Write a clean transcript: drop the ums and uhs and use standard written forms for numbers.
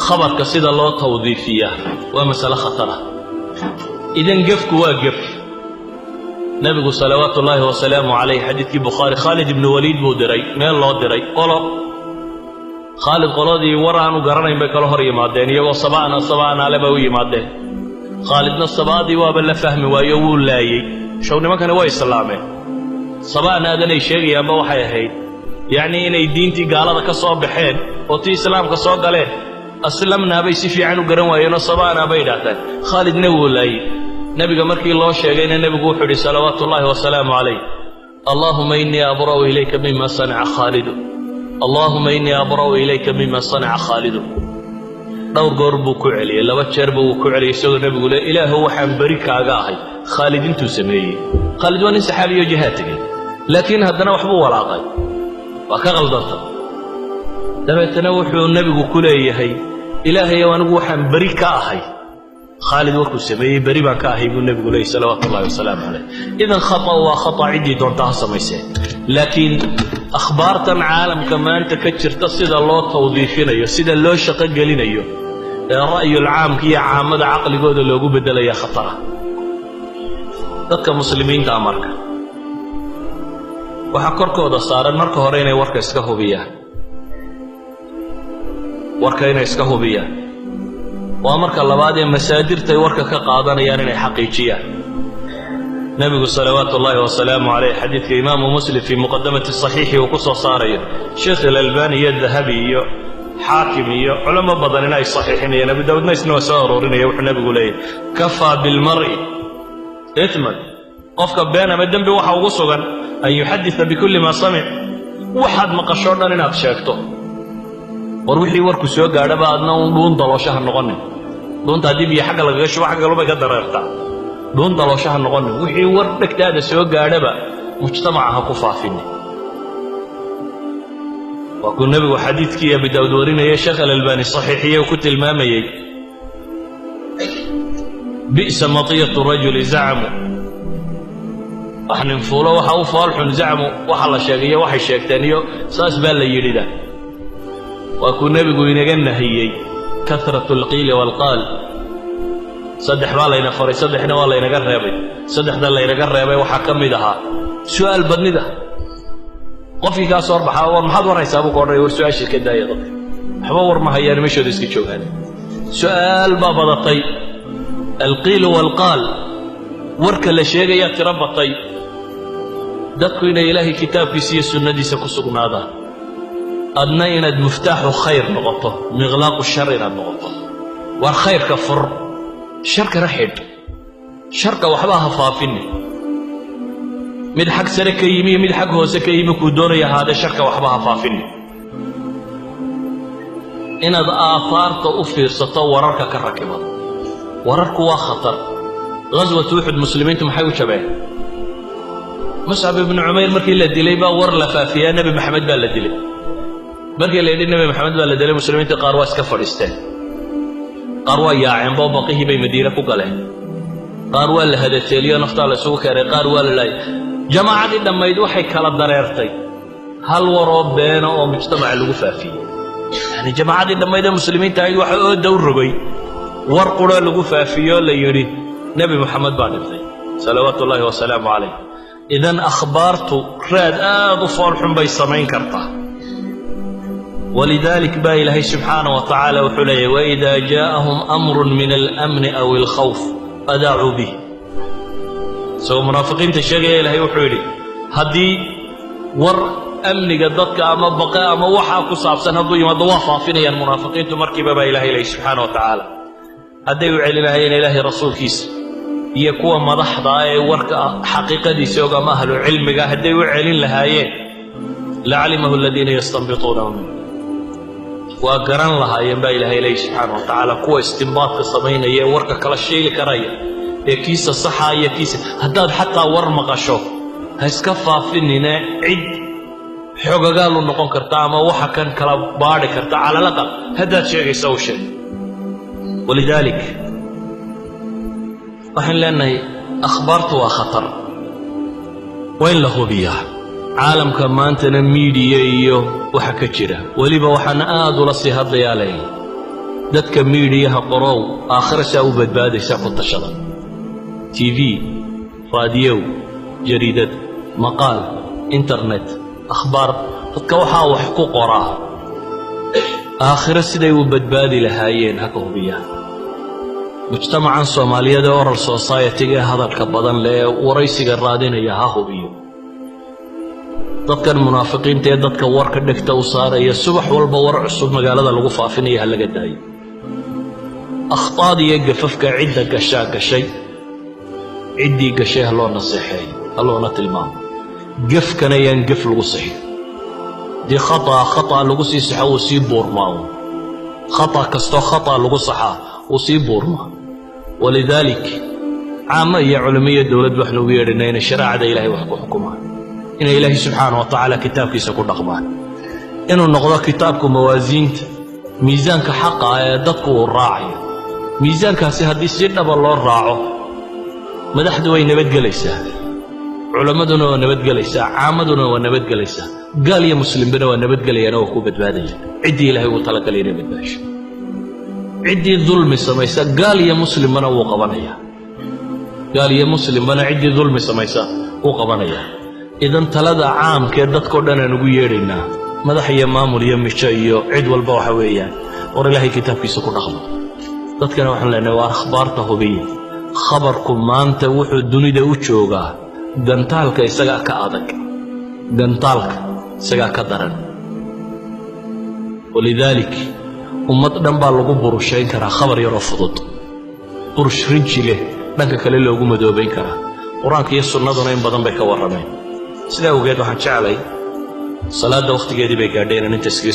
Khabarka sida loo tawdiifiyaa waa masale khatara. Idan gefku waa gef. Nebigu salawaatu ullaahi wasalaamu calayh, xadiidkii Bukhaari, Khaalid ibnu Waliid buu diray meel loo diray qolo. Khaalid qoladii war aanu garanayn bay kala hor yimaadeen, iyagoo saba'na saba'na ale bay u yimaadeen. Khaalidna sabaadii waaba la fahmi waayo, wuu laayey. Show nimankani way islaameen, saba'naadanay sheegayaanba waxay ahayd yacnii inay diintii gaalada ka soo baxeen oo tii islaamka soo galeen. Aslamnaa bay si fiican u garan waayeenoo saba'naa bay idhaahdeen. Khaalidna wuu laayey. Nebiga markii loo sheegayna, nebigu wuxuu idhi salawaatu ullaahi wasalaamu calayh: "Allaahuma innii abra'u ilayka mima sanaca Khaalidu, Allaahuma innii abra'u ilayka mima sanaca Khaalidu." Dhowr goor buu ku celiyey, laba jeerba wuu ku celiyey, isagoo nebigu le: "Ilaahow, waxaan beri kaaga ahay Khaalid intuu sameeyey." Khaalid waa nin saxaabiyo jihaad tegey, laakiin haddana waxbuu walaaqay, waa ka qaldantay. Dabeetana wuxuu nebigu ku leeyahay: "Ilaahayow, anigu waxaan beri ka ahay Khaalid warkuu sameeyey, beri baan ka ahay," buu nebigu leeyay salawaatu ullahi wasalaamu calayh. Idan khata waa khata, ciddii doonta ha samaysee, laakiin akhbaartan caalamka maanta ka jirta sida loo tawdiifinayo, sida loo shaqo gelinayo ee ra'yul caamka iyo caamada caqligooda loogu beddelaya khatara. Dadka muslimiintaa marka waxaa korkooda saaran marka hore inay warka iska hubiyaan. Warka inay iska hubiyaan waa marka labaad ee masaadirtay warka ka qaadanayaan inay xaqiijiyaan. Nebigu salawaatu ullaahi wasalaamu calayh, xadiidka imaamu Muslim fii muqadamati saxiixi uu ku soo saarayo, Sheekh Ilalbani iyo Dahabi iyo Xaakim iyo culamo badanina ay saxiixinayaan, Abu Daawudna isna waa soo aroorinaya, wuxuu nebigu leeyahy: "Kafaa bilmar'i ithman," qofka been ama dembi waxa ugu sugan, "an yuxaditha bikulli maa samic," waxaad maqashoo dhan inaad sheegto. War wixii warku soo gaadhaba adna uun dhuun dalooshaha noqonin. Dhuunta haddii biyo xagga lagaga shubo, xagga kalubay ka dareertaa. Dhuun dalooshaha noqonin. Wixii war dhegtaada soo gaadhaba mujtamaca ha ku faafinin. Waa kuu nebigu xadiidkii Abi Daawud warinaya, Sheekh Alalbani saxiixiye, uu ku tilmaamayey: "Bi'sa matiyatu rajuli zacmu," wax nin fuulo waxa u foolxun. Zacmu waxa la sheegay iyo waxay sheegteen iyo saas baa la yidhida. Waa kuu nebigu inaga nahiyey kahratu alqiili waalqaal. Saddex baa layna faray, saddexna waa laynaga reebay. Saddexda laynaga reebay waxaa ka mid ahaa su'aal badnida. Qofkii kaa soo horbaxaa, "War maxaad warhaysaa?" buu ka odhanaya. War su-aashii ka daaya dadka, waxba war ma hayaan, meeshooda iska joogaan. Su'aal baa badatay, alqiilu waalqaal, warka la sheegayaa tiro batay. Dadku inay Ilaahay kitaabkiisa iyo sunnadiisa ku sugnaadaan, adna inaad muftaaxu khayr noqoto, miqlaaqu shar inaad noqoto. War khayrka fur, sharkana xidh, sharka waxba ha faafini. Mid xag sare ka yimi iyo mid xag hoose ka yimi kuu doonaya ahaadee, sharka waxba ha faafini. Inaad aahaarta u fiirsato wararka ka rakiban. Wararku waa khatar. Ghaswatu Uxud muslimiintu maxay u jabeen? Muscab ibnu Cumayr markii la dilay baa war la faafiyaa: "Nebi Maxamed baa la dilay." Markii la yidhi "Nebi Maxamed baa la dilay," muslimiinta qaar waa iska fadhiisteen, qaar waa yaaceenbo, baqihii bay Madiine ku galeen, qaar waa la hadateeliyo, naftaa la isugu keenay, qaar waa la laayay. Jamaacadii dhammayd waxay kala dareertay hal waroo beena oo mujtamaca lagu faafiyey. Yani jamaacadii dhammayd ee muslimiinta ahayd waxa ooda u rogay war quroo lagu faafiyo, la yidhi "Nebi Moxamed baa dhintay," salawaatu ullaahi wasalaamu calayh. Idan akhbaartu raad aad u foolxun bay samayn kartaa. Walidaalik baa Ilaahay subxaana wa tacaala wuxuu leeyahy: "Waإida jaaءahum أmru min alأmni aw alkhawf adaacuu bih." Isagoo munaafiqiinta sheegaya, Ilahay wuxuu yidhi: haddii war amniga dadka ama baqe ama waxaa ku saabsan hadduu yimaado, waa faafinayaan munaafiqiintu markiiba, baa Ilahay leeyay subxaana wa tacaala. Hadday u celinahayeen Ilaahay, rasuulkiisa iyo kuwa madaxda ah ee warka xaqiiqadiisa og ama ahlu cilmiga hadday u celin lahaayeen, lacalimahu aladiina yastanbituunahu minhu, waa garan lahaayeen, baa Ilaahay leeyay subxaana wa tacaala, kuwa istimbaadka samaynaya ee warka kala sheegi karaya ee kiisa saxa iyo kiisa. Haddaad xataa war maqasho, ha iska faafinine, cid xogagaalu noqon karta ama waxa kan kala baadhi karta cala alaqal haddaad sheegaysa u sheeg. Walidaalik waxaan leenahay akhbaartu waa khatar, waa in la hubiyaa. Caalamka maantana media iyo waxa ka jira, weliba waxaan aad ula sii hadlayaa leeyahay. Dadka miidiyaha qorow, aakhira saa u badbaadaysaa ku tashada. TV, raadiyow, jariidad, maqaal, internet, akhbaar, dadka waxaa wax ku qoraa aakhiro siday u badbaadi lahaayeen ha ka hubiyaan. Mujtamacan Soomaaliyeed ee oral society-ga ee hadalka badan leh ee waraysiga raadinaya ha hubiyo. Dadkan munaafiqiinta ee dadka warka dhegta u saaraya, subax walba war cusub magaalada lagu faafinaya, ha laga daayo. Akhtaada iyo gafafka cidda gashaa gashay, ciddii gashay ha loo naseexeeyo, ha loona tilmaamo. Gefkana yaan gef lagu sixin. Dii khata khata lagu sii saxo, wuu sii buurmaa. Khata kastoo khata lagu saxaa wuu sii buurmaa. Walidaalik, caamo iyo culimo iyo dowlad waxnu ugu yeedhanay inay shareecada Ilahay wax ku xukumaan, inay Ilaahay subxaana wa tacaala kitaabkiisa ku dhaqmaan, inuu noqdo kitaabku mawaasiinta, miisaanka xaqa ah ee dadku uu raacayo. Miisaankaasi haddii si dhaba loo raaco, madaxdu way nabadgelaysaa, culammaduna waa nabadgelaysaa, caamaduna waa nabadgelaysaa, gaal iyo muslimbana waa nabadgelayaan oo waa ku badbaadayaan, ciddii Ilahay ugu talagalay inay badbaasho. Ciddii dulmi samaysa, gaal iyo muslimbana wuu qabanayaa. Gaal iyo muslimbana ciddii dulmi samaysa wuu qabanayaa. Idan talada caamkee dadkao dhan aan ugu yeedhaynaa, madax iyo maamul iyo mijo iyo cid walba, waxa weeyaan: war, Ilaahay kitaabkiisa ku dhaqmo. Dadkana waxaan leenahay, waa akhbaarta hubiya. Khabarku maanta wuxuu dunida u joogaa gantaalka, isagaa ka adag gantaalka, isagaa ka daran. Walidaalik, ummad dhan baa lagu burushayn karaa khabar yaroo fudud, burush rinji leh dhanka kale loogu madoobayn karaa. Qur-aanka iyo sunnaduna in badan bay ka warrameen. Sidaa awgeed waxaan jeclay, salaadda wakhtigeedii bay gaadhay, inaan inta iskaga